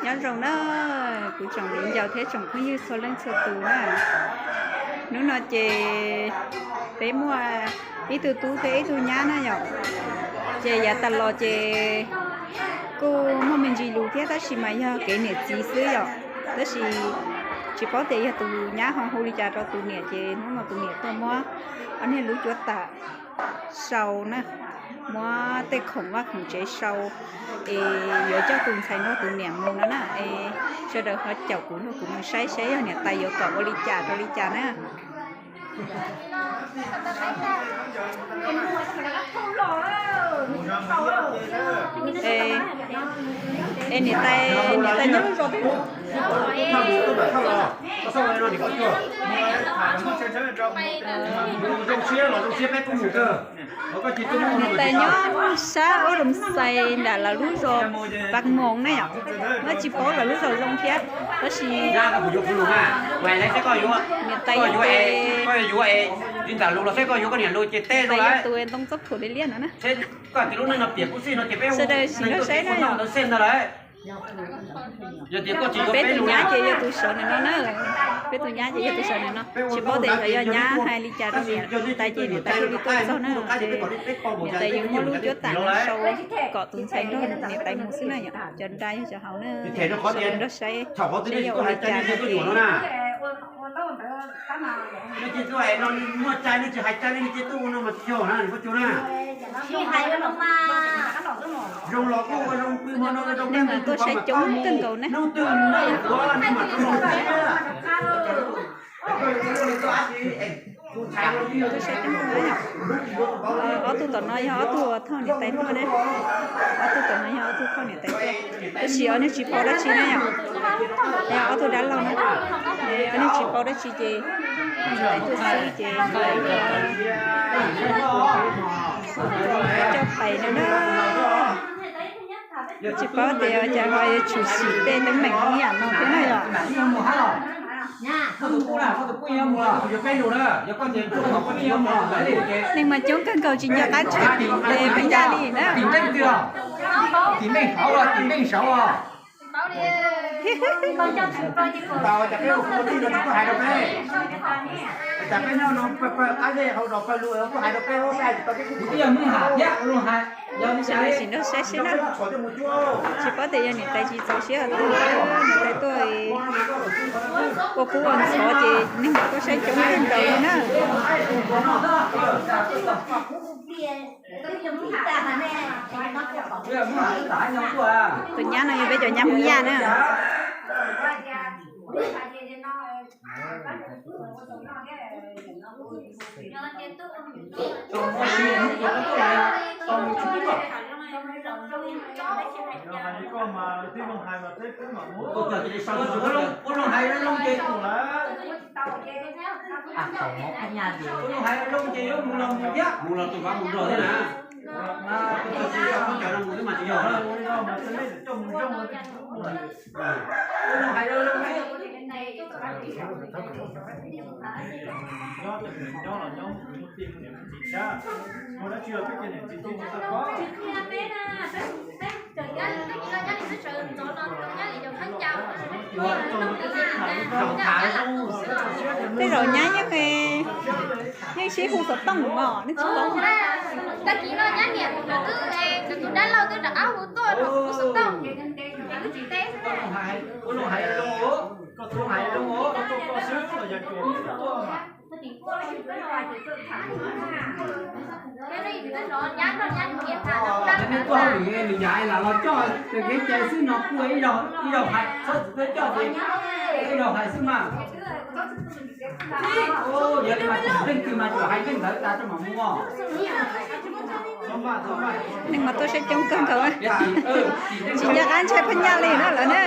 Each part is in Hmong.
Nyob zoo na, kuv tsoom viv ncaus thiab tsoom phooj ywg txhua leej txhua tus na. Hnub no ces peb muaj ib tug tub thiab ib tug nyab na yom. Ces yav tas los ces kuj muaj me ntsis lus thiab tab sis mas yog kev niam txiv xwb yom. Tab sis tsis paub tias yog tus nyab ho hu li cas rau tus niam ces hnub no tus niam tuaj muab ob niag lub cuab tam sau na, muab tej khoom vaj khoom tsev sau es yuav coj tus ntxhais nrog tus niam mus no na. Es sawv daws ho caum kuv nrog kuv mus saib saib yog niam tais yuav kom ua li cas rau li cas na. Es niam tais, niam tais nyob lub zos twg? Niam tais nyob sab ub Loos Xais nram lawv lub zos Paj Moos na yom. Nyob tsis paub lawv lub zos zoo thiab, tab sis niam tais yog tus ntoo txob phuam liab liab no na. Sawv daws sim nrog saib na yom. Peb tus nyab ces yog tus sawv ntawm no na. Peb tus nyab ces yog tus sawv ntawm no, tsis paub tias xyov yog nyab hais li cas rau niam tais ces niam tais thiaj li tuaj txog na. Ces niam tais yeej muab lub cuab tam no sau kom tus ntxhais nrog niam tais mus xwb na yom. Cov nra yog cov hauv na, sawv daws nrog saib, saib yog ua li cas no ces neeg mas tuaj saib coob kawg nkaus ne. Tuaj saib coob kawg na yom. Ob tug tom no yog ob tug thauj niam tais tuaj ne. Ob tug tom no yog ob tug thauj niam tais tuaj. Tab sis ob niag tsis paub dab tsi na yom. Yog ob tug dab laug na. Ob niag tsis paub dab tsi ces niam tais tuaj xwb ces coj pais no na. Tsis paub tias cas ho yuav tshwm sim tej teeb meem ib yam no thiab na yom. Neeg mas coob kawg nkaus tsis nco qab ntshai tim peb ncaj li na. Sawv daws sim nrog saib seb na. Tsis paub tias yog niam tais tsis txaus siab, niam tais tuaj ua kub ua ntxhov ces neeg mas tuaj saib coob kawg nkaus li na. Tus nyab no yog peb cov nyab Hmoob Yaj na. Tej zaum nyab yeej, yeej sib hu xov tooj os, nej tsis paub. Tag kis no nyab niam kuv twb, kuv tus dab laug twb rov qab hu tuaj rau kuv xov tooj, kuv tsis teb xwb. Nws tuaj hauj lwm nws yam lam los coj kev cai xwb no kuj ib zaug hais, txhob txwm tuaj coj ces ib zaug hais xwb mas. Yog li mas tim leej twg mas tsuas hais leej ntawd tas rau mam mus. Neeg mas tuaj saib coob kawg nkaus, tsis nco qab ntshai phab nyaj li na lawm na.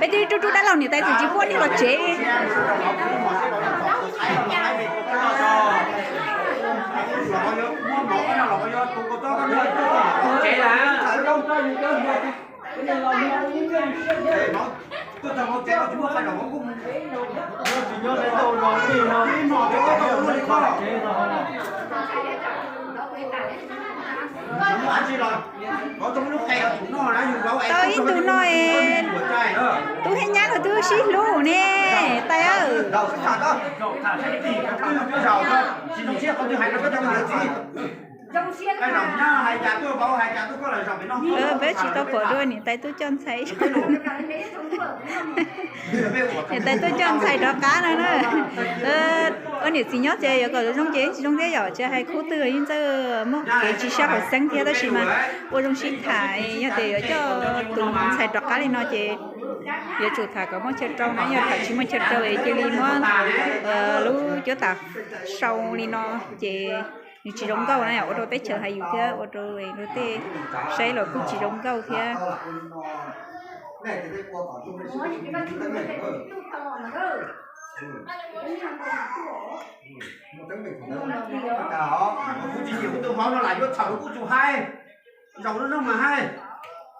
Peb twb rub rub dab laug niam tais txawm tsis pub niag los tsev. Tau ib tug no es tub thiab nyab los twb sib hlub ne, tais. Peb tsis tau pom dua niam tais tuaj coj ntxhais. Niam tais tuaj coj ntxhais rov qab no na. Ua niam txiv nyob ces yuav kom zoo ces tsis zoo thiab yom, tsis hais khub twg yeej txawj muaj kev tsis sab hauv xeeb thiab, tab sis mas ua zoo sib tham, yog tias yuav coj tus ntxhais rov qab li no ces yuav tsum tham kom muaj chaw rau na, yog tham tsis muaj chaw rau es cia li muab lub cuab tam sau li no ces nws tsis zoo nkauj na, ua rau teb chaws hais yus thiab ua rau luag tej saib los kuj tsis zoo nkauj thiab. Kuv tsis nyiam kuv tus vauv no lam yuav txhaum kuv tsum hais. Zaum no mas hais,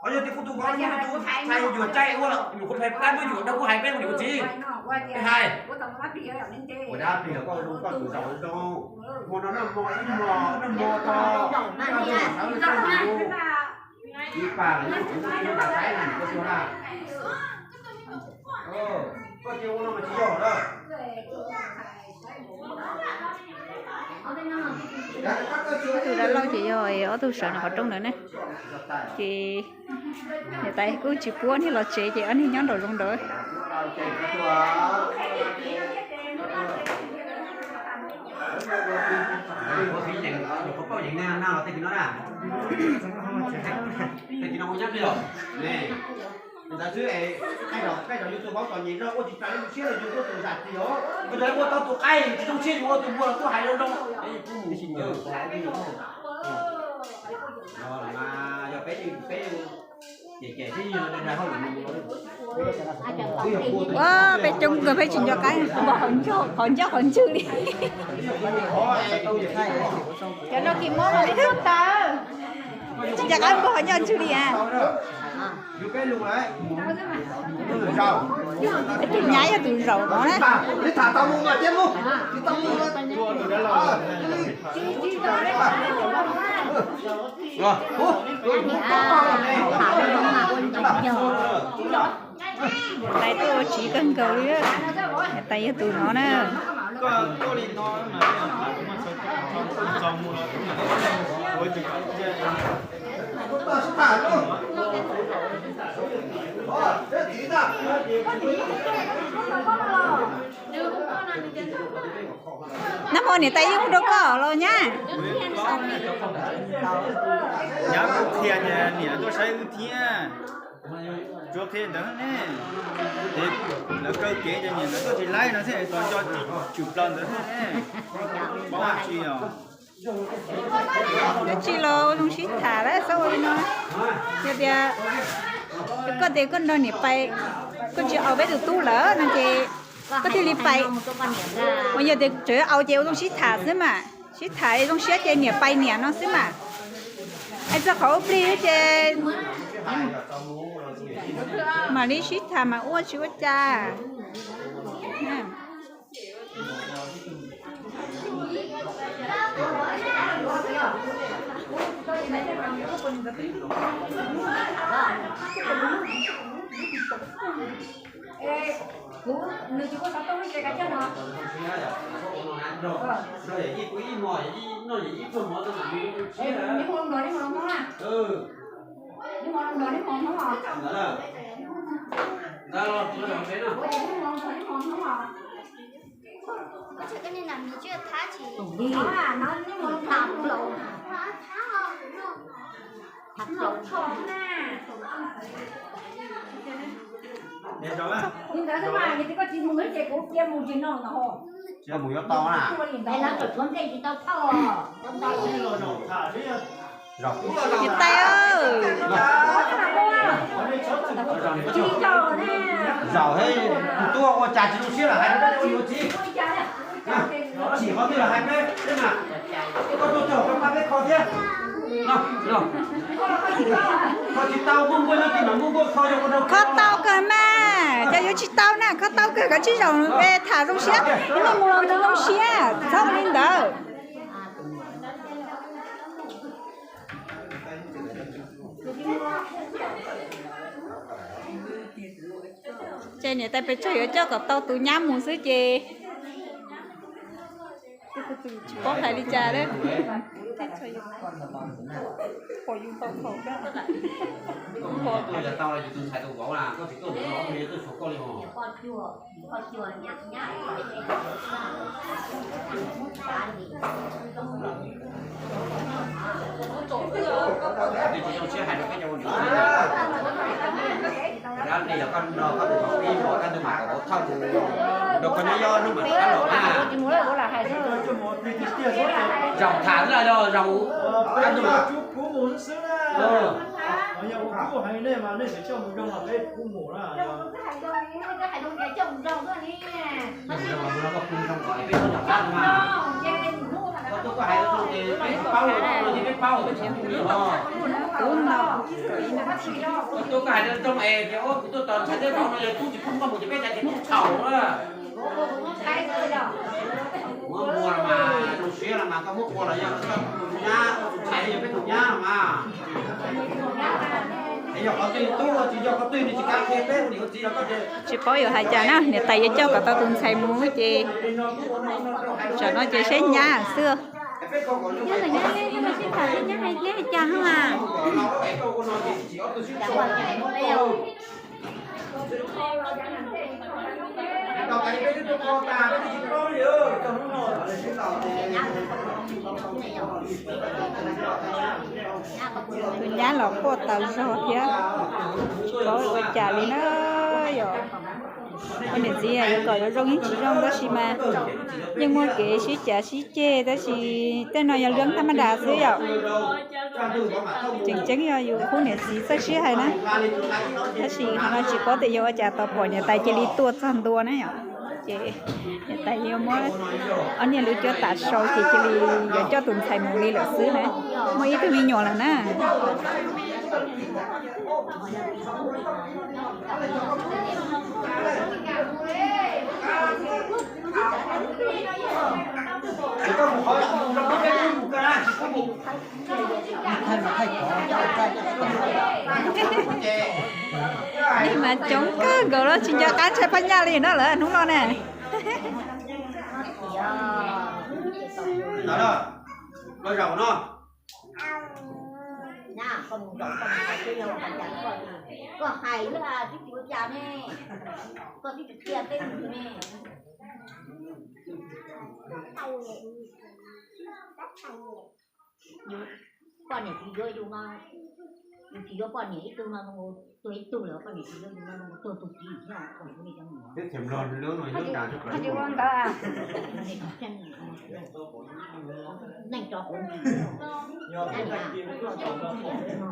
qhov yog tias kuv tus vauv no yog tus txhais yuam cai ua nyuam qhuav pais plab muab yuam rau kuv hais peb ua niam ua txiv. Peb hais, ua dab plig los koj zoo koj tus zaum zoo, hmo no noj hmo ib hmo noj hmo to, noj hmo sawv noj hmo mus, ib pab los nyob kuv ib pab saib na koj tuaj na. Koj cia ua no mas tsis yog lawm. Ob tug dab laug ces yog ob tug sawv nram qhov rooj ntawd ne. Ces niam tais kuj tsis pub niag los tsev ces ob niag nyob nraum zoov ntawd. Ntawd xwb es, koj cov yus tus vauv txom nyem no ua tsis tau li tus siab los yus ua tus zam txim os. Koj cov ua tau tus qaib tsis zoo siab yus ua tus npua los kuj hais zoo zoo. Yog peb, peb cem cem xwb, yog dag hauj lwm. Ua peb coob kawg peb tsis nco qab, npog qhov ncauj qhov ntswg li. Cov no kis mob mas li tub tawv, tsis nco qab npog qhov ncauj ntswg li a. Tus nyab yog tus zaum no na. Tais tuaj ua txiv kawg nkaus li, tais yog tus no na. Nag hmo niam tais yeej hu rau koj los nyab. Nyab kuj qhia tias niam tuaj saib wb thiab. Tsuas qhia ntawd ne, lawv kaw kev ces niam ntawd tuaj tsis laib no xwb, tos nco tsis tswm plaws ntawd xwb ne. Paub tsis os. Dab tsi los ua zoo sib tham lawm, txhob ua li no. Yog tias koj tias koj nrog niam pais, koj tsis aus peb tus tub lawm no ces koj thiaj li pais. Yog tias tseem yuav aus ces ua zoo sib tham xwb mas, sib tham zoo siab ces niam pais niam no xwb mas. Hais txog qhov ua plig ces mam li sib tham mas ua tsis ua cas. Mus yuav tau na. Niam tais, zaum he, kuv tuaj ua cas tsis zoo siab lawm hais rau yuav txiv. Tsim qhov twg los hais peb, peb mas, koj tuaj txog koj pab peb kho thiab. Kho tau kawg mas, cov yuav tsis tau na, kho tau kawg, koj tsis zaum tham zoo siab, nej mus los zoo siab, txhob li ntawd. Ces niam tais pes tsawg yuav coj kom tau tus nyab mus xwb ces tsis paub hais li cas. Zaum tham xwb los zaum kab ntug. Koj tuaj koj hais zoo es peb paub, peb paub. Koj tuaj koj hais zoo es tias kuv tuaj tos ntxhais teb vauv no yog tub tsis pub koj mus ces peb cov tsis pub txhaum na. Muab ua los mas zoo siab los mas koj muab ua los yog koj tus nyab, koj tus ntxhais yog peb tus nyab los mas. Es yog qhov twg tub tsis yog qhov twg nws tsis kav qhia peb ua niam ua txiv los koj. Tsis paub yuav hais cas na, niam tais yuav coj kom tau tus ntxhais mus ces tsam no ces saib nyab xwb. Tus nyab los quaj tas zog thiab, tsis paub ua cas li na. Yog ua niam txiv yuav kom yuav zoo yeej tsis zoo tab sis mas yeej muaj kev sib cav sib ceg tab sis tej no yog lub thaj maj das xwb yom. Tseem ceeb yog yus khub niam txiv txawj sib hais na, tab sis qhov no tsis paub tias yog ua cas tau pom niam tais cia li tuaj txog ntua na yom. Ces niam tais yuav muab ob niag lub cuab tam sau ces cia li yuav coj tus ntxhais mus li lawm xwb na. Muaj ib tug me nyuam lawm na. Nej mas coob kawg nkaus los tsis nco qab ntshai phaj nyaj li no lawm hnub no ne. Koj hais lawm twb tsis ua cas ne, koj twb tsis qhia peb mus ne. Poj niam tsis yuav yus no, yus tsis yuav poj niam ib tug no, tuag ib tug lawm, poj niam tsis yuav yus no, tuag tus txiv thiab, poj niam ua li cov mus. Neej tso quav nti, sib hais, koj tsis txaus siab qhov twg,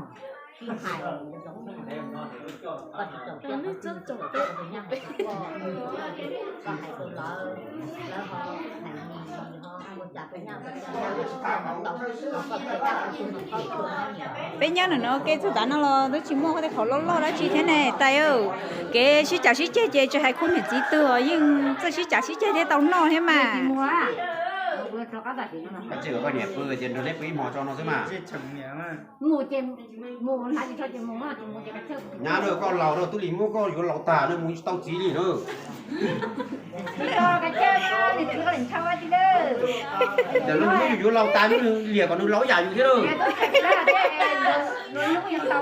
koj hais rau lawv, lawv ho hais li ho ua cas rau nyab, ua cas nyab tsis tau tau, ho koj txhawj kab qhov twg mas koj txhawj nyab. Peb nyob ntawm no ua ke txog tav no los twb tsis muaj tej qhov loj loj dab tsi thiab ne tais. Kev sib cav sib ceg ces tsis hais khub niam txiv twg yeej txawj sib cav sib ceg thiab tau noj thiab mas. Koj tsis kom koj niam pw ces nrog neb pw ib hmo tso no xwb mas. Nyab na, koj laus na, tub lis muab koj yuav laus tag na, mus tsis tau txiv li na. Tam no nws muab yus yuav laus tas, nws liam kom nws laus ib yam yus thiab na.